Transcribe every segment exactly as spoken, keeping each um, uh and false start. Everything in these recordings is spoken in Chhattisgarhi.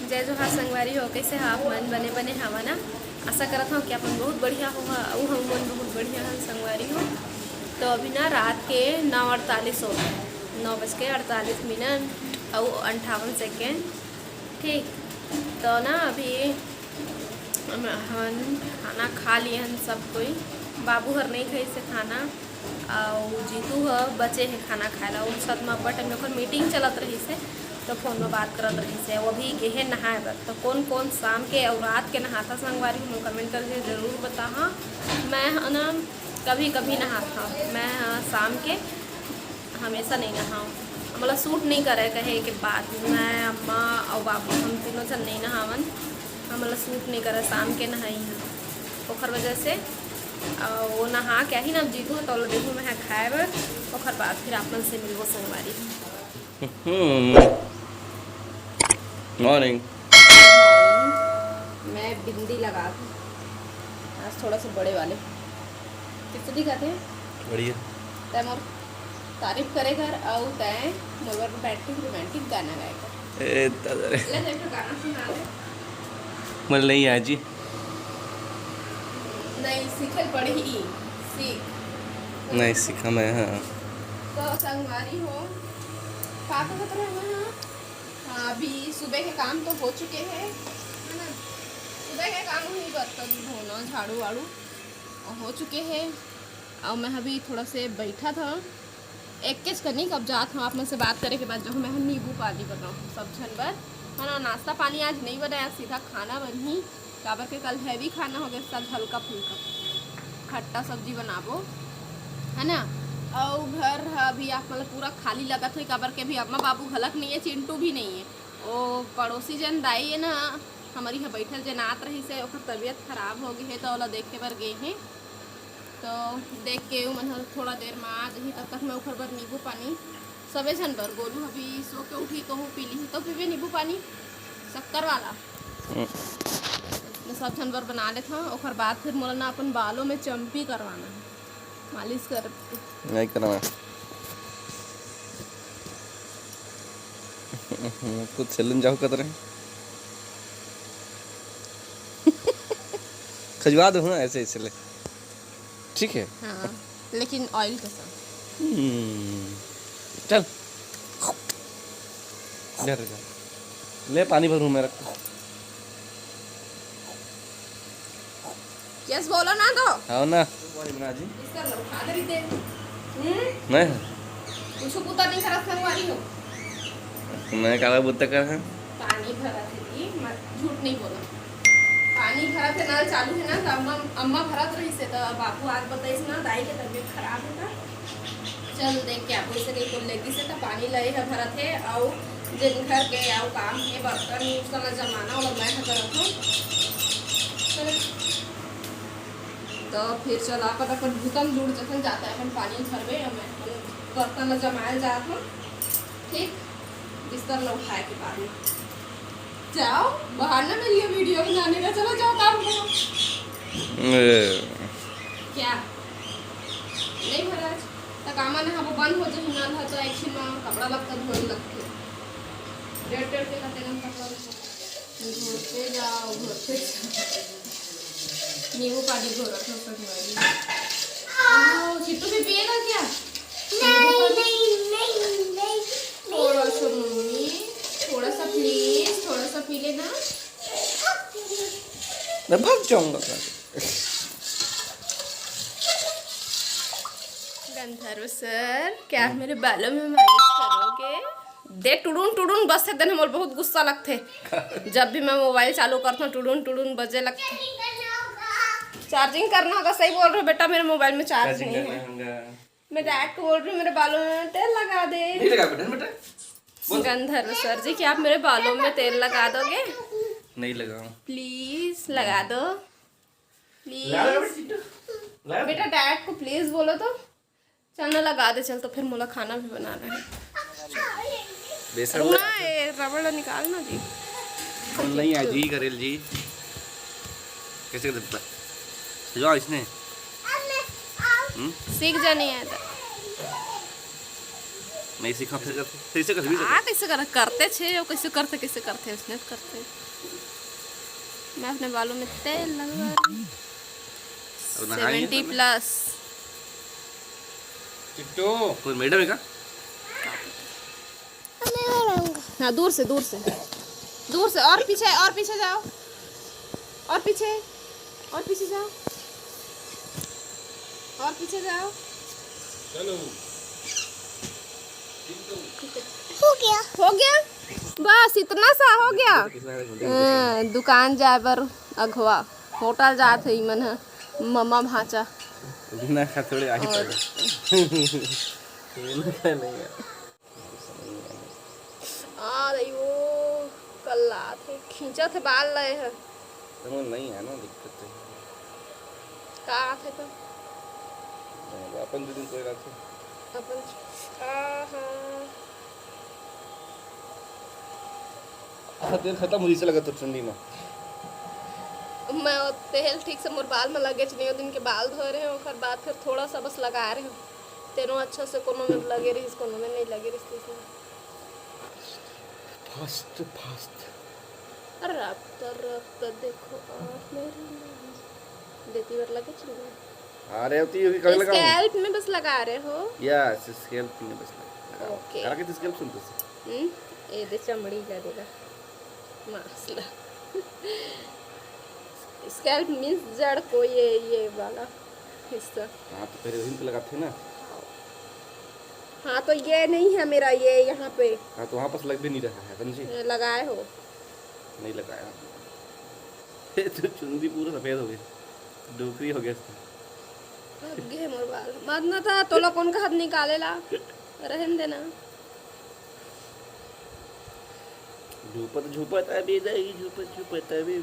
जय जोहार संगवारी हो, कइसे हा आप मन? बने बने हवा ना? आशा करत हव कि आप मन बहुत बढ़िया होहा, अउ हम मन बहुत बढ़िया हन संगवारी हो। तो अभी ना रात के नौ अड़तालीस हो गए, नौ बज के अड़तालीस मिनट अउ अंठावन सेकेंड। ठीक, तो ना अभी हम, हमन खाना खा लिए हन सब कोई। बाबू हर नहीं खाइस हे खाना, अउ जीतू ह बचे हे खाना खाए ला। उन छत म अपन टाइम ओकर मीटिंग चलत रहिस हे, तो फोन म बात करत रहिस हे। वो अभी गे हे नहाए बर। तो कौन कौन शाम के अउ रात के नहाता संगवारी हो, कमेंट करके जरूर बताहा। मैं ह ना कभी कभी नहाता, मैं ह शाम के हमेशा नहीं नहाओ, मोला सूट नहीं करे कहे के बात। मैं, अम्मा अउ बाबू हम तीनों झन नहीं नहावन, हमला सूट नहीं करे शाम के नहाई ह, ओखर वजह से। अ, वो नहा के आही ना, अब जीतू ह, तो ओला देहू मैं ह खाए बर, ओखर बाद फिर आप मन से मिलबो संगवारी। मॉर्निंग। मैं बिंदी लगा के, आज थोड़ा सा बड़े वाले। किससे दिखाते हैं? बढ़िया। तै मोर तारीफ करे कर, अउ तै मोर बर रोमांटिक, रोमांटिक गाना गाए कर। ए, दादा रे। ले, एक ठो गाना सुना दे। मोला नहीं आए जी। नहीं, सीखल पड़ही, सीख। नहीं सीखा मैं, हाँ। तो संगवारी हो, का कहत रहे मैं, हाँ? हाँ, अभी सुबह के काम तो हो चुके हैं, है ना? सुबह के काम ही, बर्तन धोना, झाड़ू वाड़ू हो चुके हैं। अउ मैं अभी थोड़ा से बैठा था, एक के कनिक अब जात हूँ आप मन से बात करे के बाद जो मैं ह नींबू पानी बनाऊँ सब झन बर, है ना। नाश्ता पानी आज नहीं बनाया, सीधा खाना बनही, काबर के कल हैवी खाना हो गया, सब हल्का फुल्का खट्टा सब्जी बनाबो, है ना। अउ घर ह अभी आप मन ल पूरा खाली लगत होही, काबर के अभी अम्मा बाबू घलक नहीं है, चिंटू भी नहीं है। ओ पड़ोसी जन दाई है ना, हमरी ह बैठल जनात रहिस हे, ओकर तबीयत खराब हो गे हे, तो ओला देखे बर गे हे। तो देख के उमन ह थोड़ा देर म आ जही, तब तक मैं ओखर बर नींबू पानी सबे झन बर, गोलू अभी सो के उठी, तोहू पी लीही, तो पीबे नींबू पानी शक्कर वाला। हम्म। मैं सब झन बर बना लेत हव, ओखर बाद फिर मोला ना अपन बालों में चम्पी करवाना है, मालिश कर। नहीं करवा। कुछ सैलून जाओ कत रहे। खजवा दो ना ऐसे, ऐसे ले। ठीक है। हाँ, लेकिन ऑयल के साथ। हम्म, चल। घर जा। ले पानी भरूँ मैं, रख। यस बोलो ना तो। आओ ना। पानी बना जी। इसका लौटा दे दे। हम्म? मैं? कुछ कुत्ता नहीं खराब करवा रही हो। मैं काला बुत्ता कर है। पानी भरा थे जी, मत, झूठ नहीं बोला। पानी भरा थे, नल चालू है ना, तो अम्मा, अम्मा भरत रही से, तो बाबू आज बताइस ना, दाई के तबीयत खराब है ना। चल देख के आबो, इसे कहीं को लेगी से तो पानी लए है भरत है, अउ जेन घर के अउ काम है, बर्तन use करना जमाना वाला मैं है करत हूँ। चल। तो फिर चल अपन, अपन भूतम जुड़ जखन जाता है, अपन पानी भरबे, या मैं अपन बर्तन ला जमाए जात हूँ। ठीक, बिस्तर ला उठाए के बाद में। जाओ, बहाना मिल गया वीडियो बनाने का, चलो जाओ काम करो। ए। क्या? नहीं महाराज, त कामा नहाबो बंद हो जही नल ह, तो एक छिन म कपड़ा लत्ता धोए लगथे। डेढ़ डेढ़ के कते कन कपड़ा लत्ता। घोरते जाओ, घोरते जाओ। नींबू पानी घोरत हो संगवारी। आओ, चिट्टू भी पिएगा क्या? नहीं, नहीं, नहीं, नहीं, नहीं। थोड़ा सा मम्मी, थोड़ा सा please, थोड़ा सा पी लेना। मैं भाग जाऊंगा घर। गंधर्व सर, क्या आप मेरे बालों में मालिश करोगे? दे टुडुन टुडुन बजथे, देन हमर बहुत गुस्सा लगथे। जब भी मैं मोबाइल चालू करथों, टुडुन टुडुन बजे लगथे। चार्जिंग करना होगा, सही बोल रहे हो बेटा, मेरे मोबाइल में चार्ज चार्जिंग नहीं करना है। होगा। मैं डैड को बोल रही हूँ, मेरे बालों में तेल लगा दे। नहीं लगा बेटा, बेटा। बोल। गंधर्व सर जी, क्या आप मेरे बालों में तेल लगा दोगे? नहीं लगाऊं। प्लीज लगा दो, प्लीज। लगा दो बेटा, चिट्टू। लगा दो। बेटा, डैड को प्लीज बोलो तो। चल ना, लगा दे, चल तो फिर मोला खाना भी बनाना है। बेसन रुक ना, लगा। ए, रबड़ निकाल ना जी। हम नहीं आज ही करेल जी। कैसे कर देता? सजवाओ इसने। हम्म? सीख जानी है तो। नहीं सीखा, फिर करते, फिर से कर, फिर से का कर। कैसे कर, करते छे, वो कैसे करते, कैसे करते, उसने तो करते। मैं अपने बालों में तेल लगवा रही हूँ। अब नहाएंगे सेवेंटी तो मैं। प्लस। चिट्टू। कोई मैडम है क्या? हाँ, दूर से, दूर से, दूर से। और पीछे, और पीछे जाओ, और पीछे, और पीछे जाओ, और पीछे जाओ। चलो। हो गया, हो गया, बस इतना सा हो गया। हाँ, दुकान जाए बर अघवा, होटल जात हे इमन ह, ममा भांचा। बिना खा थोड़े आही और पड़े। बिना खा नहीं है। आ रही वो, कल आत हे, खींचत हे बाल लय हे। तो नहीं है ना, दिक्कत है। का आत हे तो? नहीं, अपन दो दिन कोई रात है। अपन, आ, हाँ। आ, तेल खत्म हो जैसे लगा तो ठंडी में। मैं वो तेल ठीक से मोर बाल में लगेच नहीं, वो दिन के बाल धोए रहे, ओकर बाद फिर थोड़ा सा बस लगा रहे हो। तेनो अच्छा से कोनो में लगे रहिस, कोनो में नहीं लगे रहिस, इसलिए। Fast, fast. रफ्त, रफ्त देखो आप मेरी नहीं। देती बार लगे चुना। आ रहे होती है, अभी कल लगाऊं। स्कैल्प में बस लगा रहे हो? यस, स्कैल्प में बस लगा, लगा। ओके। करा के तो स्कैल्प सुनते से। हम्म, ये दे चमड़ी का देगा। मांस ला। स्कैल्प मीन्स जड़ को ये, ये वाला हिस्सा। हाँ, तो पहले वहीं पे लगाते हैं ना। हाँ, तो ये नहीं है मेरा, ये यहाँ पे। हाँ, तो वहाँ पास लग भी नहीं रहा है, समझी? ये लगाए हो? नहीं लगाया। ये तो चुंदी पूरा सफेद हो गया, डोकरी हो गया इसका। अब गे मोर बाल। मत ना था, तोला कौन का हाथ निकालेला? रहन देना। झूपत झूपत अबे दाई, झूपत झूपत अबे।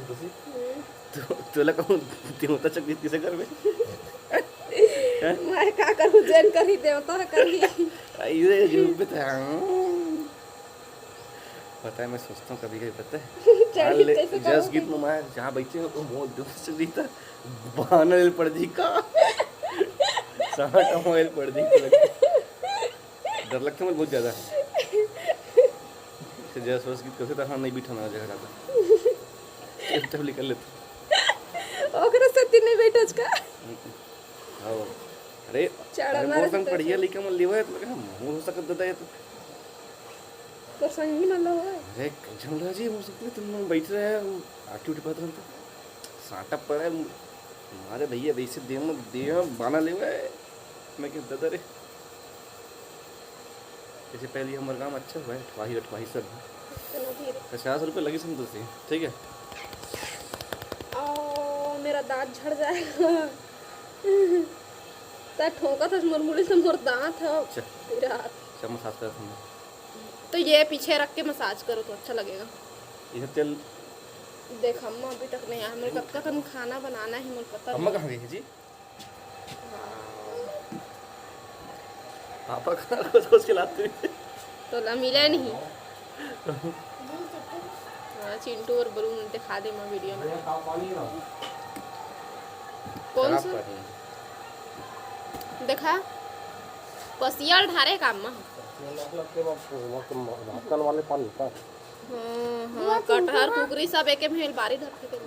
तुसी? हम्म। तो, तोला कहूँ, देवता चक बीत किसे करबे? मैं का करूँ, जेन करी देवता करी। आई रे, झूपत है, हाँ। पता है, मैं सोचता हूँ कभी-कभी, पता है? चढ़ी हाल ले, कैसे जस करोगे? गीत में मैं जहाँ बैठे हो, वो मोर दोस्त रीता, बहाना ले पड़ जी का। साटा मोबाइल पड़ जी का लगता। डर लगता है मुझे बहुत ज़्यादा। तो जस वस गीत करते तो हाँ, नहीं बिठाना जगह रहता। एक तब निकल लेते। ओकरे से तीन नहीं बैठो का? हाँ। अरे, चढ़ा अरे, मारे मोर संग से पढ़िया तो। लइका मन लेवा है, तो मैं कहा, "मोर हो सकत दादा, ये तो।" तोर संगी मन ला होय? अरे, कई झन रह जी, हो सकत हे, तुम लोग बैठ रहे हैं, वो आटी उटी बात करते। साटा पड़ा है, मारे भैया, वैसे देव में, देव में बाना लेवा है। मैं कहा, "दादा रे, जैसे पहले हमर गांव अच्छा हुआ है, ठवाही वठवाही सब।" चलो फिर। पचास रुपये लगी संतोषी, ठीक है? ओ, मेरा दांत झड़ जाएगा। ता ठोंका था मोर मुड़ी से, मोर दांत है। अच्छा। पूरा हाथ। अच्छा, मसाज कर दूंगा। तो ये पीछे रख के मसाज करो तो अच्छा लगेगा। ये तेल देख, अम्मा अभी तक नहीं आया। मोर कब तक हम खाना बनाना है, मोर पता अम्मा नहीं। कहाँ गई है जी? हाँ। पापा कहाँ को सोच के लाते हैं? तो ला मिला नहीं। हाँ, चिंटू और बलून दिखा दे मैं वीडियो में। कौन खराब सा? पानी है। देखा, पसियल ढारे काम में। पसियल मतलब के वो, वो, वो ढक्कन वाले पानी का। हाँ, हाँ, कटहर, कुकरी सब एके में बारी धर के।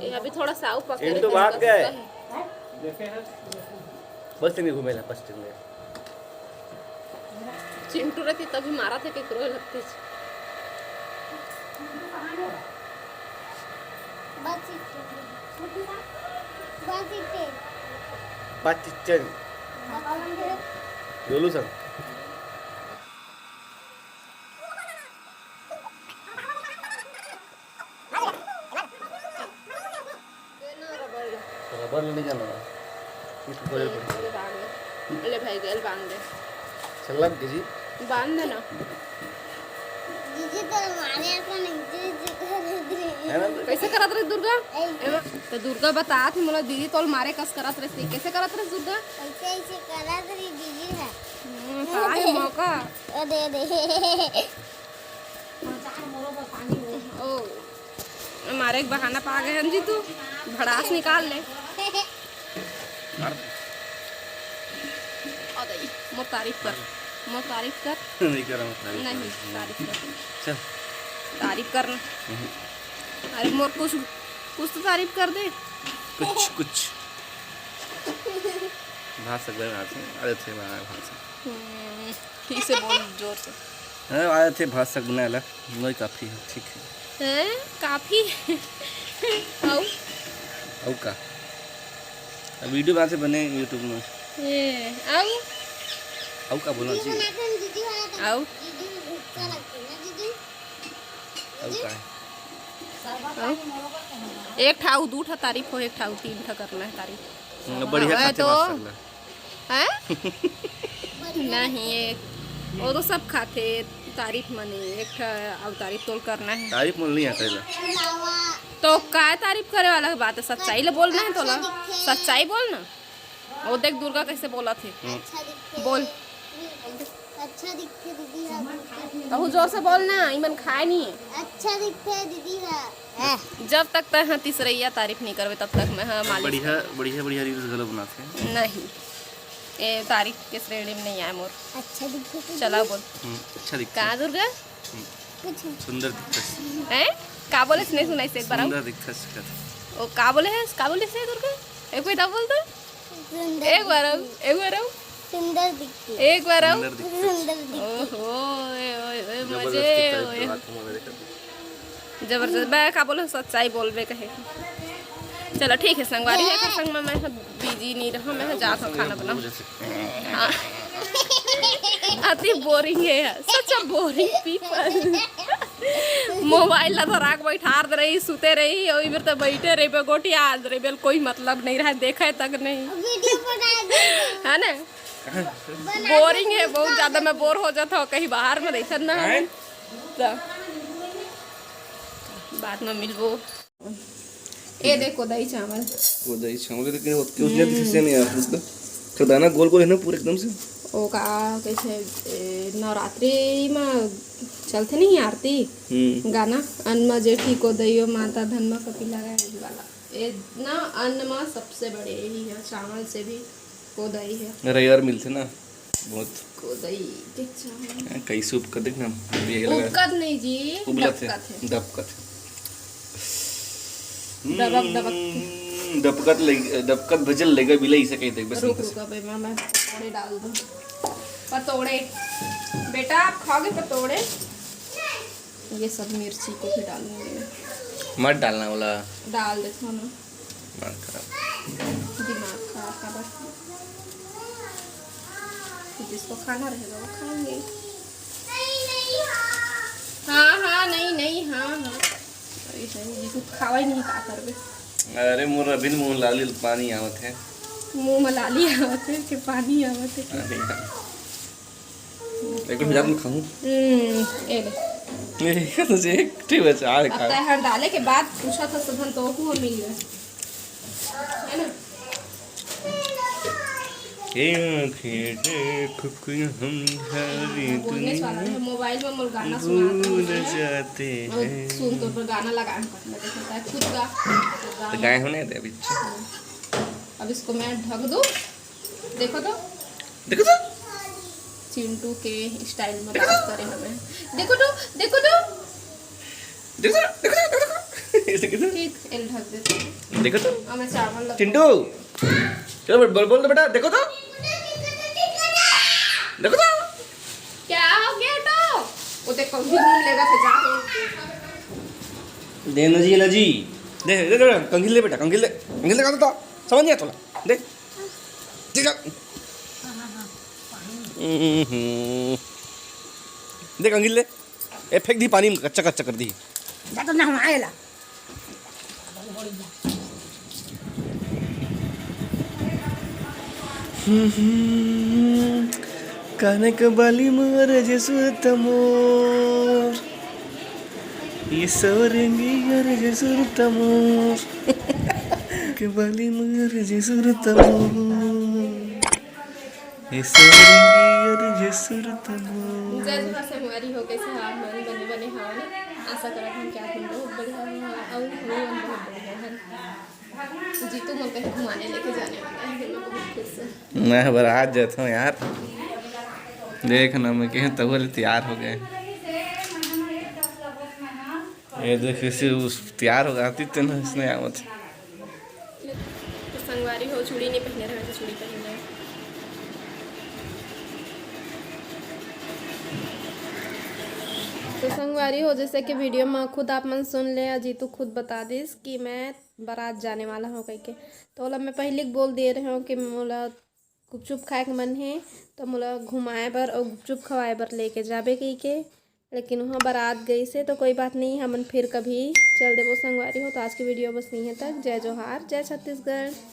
ये अभी थोड़ा सा आऊ पके चिंटू रहे, भाग बस गए। सही। बस नहीं घूमेला, बस नहीं। चिंटू रहती तभी मारा थे केकरो लगते। बस इतने। बस इतने। बस इतने। गोलू सर। रबर लेने जाना है। इसको खोले पड़े। ले भाई, गेल बांध दे। चल लग गई जी। बांध दे ना। जीजी तो मारे ऐसा नहीं, जीजी कर दे। है ना? कैसे करत रहे दुर्गा? ऐसे। एमा, तो दुर्गा बतात हे मोला, दीदी तोल मारे कस करत रहे, कैसे करत रहे दुर्गा? ऐसे, ऐसे करत रहे दीदी है। हम्म, का है मौका? ओ दे दे। ओ, मारे एक बहाना पा गए हन जी तू, भड़ास निकाल ले। मार। आ दई, मोर तारीफ कर, मोर तारीफ कर। नहीं कर रहा हूँ तारीफ। नहीं, तारीफ कर। चल। तारीफ कर ना। हम्म। अरे मोर कुछ, कुछ तो तारीफ कर दे। कुछ, कुछ। भाषा, भाषा, अरे थे भाषा। हम्म, ठीक से बोल, जोर से। हाँ, आए थे भाषा बनाए ला, वही काफी है, ठीक है। हैं? काफी? अउ? अउ का? अब वीडियो बनाते बने YouTube में। ए, अउ? अउ का बोलना चाहिए? अउ? अउ का है? अउ? एक ठाऊ दू ठा तारीफ हो, एक ठाऊ तीन ठा करना है तारीफ। हम्म, बढ़िया हाँ, खाते तो बात कर ले। हैं? नहीं, ये, वो तो सब खाथे, तारीफ मने, एक ठा अउ तारीफ तोल करना है। तारीफ मन नहीं आता है। तो काय तारीफ करे वाला बात है? सच्चाई ले बोलना है तोला, सच्चाई बोल ना। वो देख दुर्गा कैसे बोला थे। हम्म। अच्छा दिखथे। बोल। अच्छा दिखथे दीदी हा। कहूँ जोर से बोल ना, इमन खाए नहीं है। अच्छा दिखथे दीदी हा। जब तक तय हाँ तीसरैया तारीफ नहीं करबे, तब तक मैं हाँ मालिश बढ़िया, कर बढ़िया, बढ़िया reels घलो बनाथे। नहीं, ये तारीफ के श्रेणी में नहीं आए मोर। अच्छा दिखथे। चला बोल। हम्म, अच्छा दिखथे। का दुर्गा? हम्म। कुछ नहीं। सुंदर दिखथस। हैं? का बोले, नहीं सुनाई से एक बार अउ। सुंदर दिखथस कहत। ओ, का बोले है? का बोले से दुर्गा? एक बार बोल तो। सुंदर एक बार अउ, दिखथे। एक बार अउ। सुंदर दिखथे। एक बार अउ। सुंदर दिखथस। सुंदर दिखथे। ओहो, ओए, ओए, ओए, जबरदस्त मजे, दिखथस, ओए। बात हमारे कर। जबरदस्त, मैं का बोलूं, सच्चाई बोलबे कहे। चलो ठीक है, संगवारी है, संग में मैं busy नहीं रहूं, मैं जात हूं खाना बनाऊं। हाँ। अति boring है, such a boring people। Mobile ला धरा के बैठार दे रही, सुते रही, ओई बेर त बैठे रही, बेगोटिया दे रही, बेल कोई मतलब नहीं रहा, देखे तक नहीं। वीडियो बना दे। है ना? बना दे। Boring है बहुत ज्यादा, मैं bore हो जाता हूँ, कहीं बाहर में रहता ना। हैं? तो बाद में मिलबो। ए देख, कोदई चावल। कोदई चावल, लेकिन ओतके उजला दिखे से नहीं यार, उसका खरदाना गोल गोल है ना पूरा एकदम से। ओ का कैसे, ए, नवरात्रि में चलथे नहीं आरती? हम्म। गाना, "अन्न म जेठी कोदइयो माता, धन म कपिला गाय" वाला। ए ना, अन्न म सबसे बड़े यही है, चावल से भी कोदई है। रविवार मिलथे ना बहुत। कोदई के चावल। हाँ, कई सूप का देख ना, ये लगा। उपकत नहीं जी, उबलत है, डबकत है। डबकत है। डबक, डबक। हम्म, डबकत ले, डबकत भजल लेगा बिलाई से कही देख बस रुक, बस। रुक, अबे मैं, मैं पतोड़े डाल दूँ। पतोड़े। बेटा, आप खाओगे पतोड़े? ये सब मिर्ची को भी डालूंगी मैं। मत डालना बोला। डाल देता हूँ ना। दिमाग खराब। दिमाग खराब का बस। जिसको खाना रहेगा वो खाएंगे। हाँ, हाँ, नहीं, नहीं, हाँ, हाँ। अरे सही जी, कुछ खावा ही नहीं, का करबे? अरे मोर अभी मुंह लाली पानी आवत है। मुंह में लाली आवत है कि पानी आवत है? अरे। एक बार जाके खाऊं। हम्म, ए ले। ये तो जे एक ठे बचा है अब खा। तैं हर डाले के बाद पूछा था सधन तो ओहू मिल गया। है ना? ये आंखें देख के हम सारी बोलने वाला दुनिया है, मोबाइल में मोर गाना सुना दो भूल मुझे। जाते और हैं। सुन तो पर गाना लगा, मैं देखता है खुद गा, तो गाना। गाए होने दे अभी। अब इसको मैं ढक दूं। देखो तो। देखो तो। चिंटू के style में बात करे हमें। देखो तो, देखो तो। देखो तो, देखो तो, देखो तो। ऐसे कहते हैं। ठीक, एल ढक देते हैं। देखो तो। अब मैं चावल लगा चिंटू। चलो बेटा, बोल, बोल दो बेटा, देखो तो। देखो तो। क्या हो गया तो? वो देख, कंघी घूम लेगा, फिर जा। दे ना जी, ना जी। दे, दे, दे, कंघी ले बेटा, कंघी ले। कंघी ले, तो समझ नहीं आता। दे। ठीक है। हम्म। देख अंगिल ले, ए फेंक दी पानी में, कच्चा कच्चा कर दी। जा तो नहवाए ला। हम्म, काने के बाली मारे जे सुरत मोर, ये सवरंगी मारे जे सुरत मोर, के बाली मारे जे सुरत मोर। हे सवरंगी अरे जे सुरत मोर। जय जोहार संगवारी हो, कैसे हो आप मन? बने बने हव ना? आशा करत हन कि आप मन बहुत बढ़िया हो अउ हमन बहुत बढ़िया हन। जीतू मोर कहीं घुमाने लेके जाने वाला है, मैं बहुत खुश हूँ। मैं बरात जाता हूँ यार, देख ना मैं कहीं तब ले तैयार हो गए। ये देख इसे उस तैयार हो गया थी तेना इसने आवत। तो संगवारी हो चूड़ी नहीं पहने रहे तो चूड़ी पहन ले। तो संगवारी हो जैसे कि वीडियो में खुद आप मन सुन ले, जीतू खुद बता दिस कि मैं बरात जाने वाला हूँ कह के। तो ओला मैं पहले बोल दे रहे हूँ कि मोला गुपचुप खाए के मन हे, तो मोला घुमाए बर और गुपचुप खवाए बर लेके जाबे कह के। लेकिन वहाँ बरात गई से तो कोई बात नहीं, हमन फिर कभी चल देबो संगवारी हो। तो आज की वीडियो बस यहीं तक। जय जोहार, जय छत्तीसगढ़।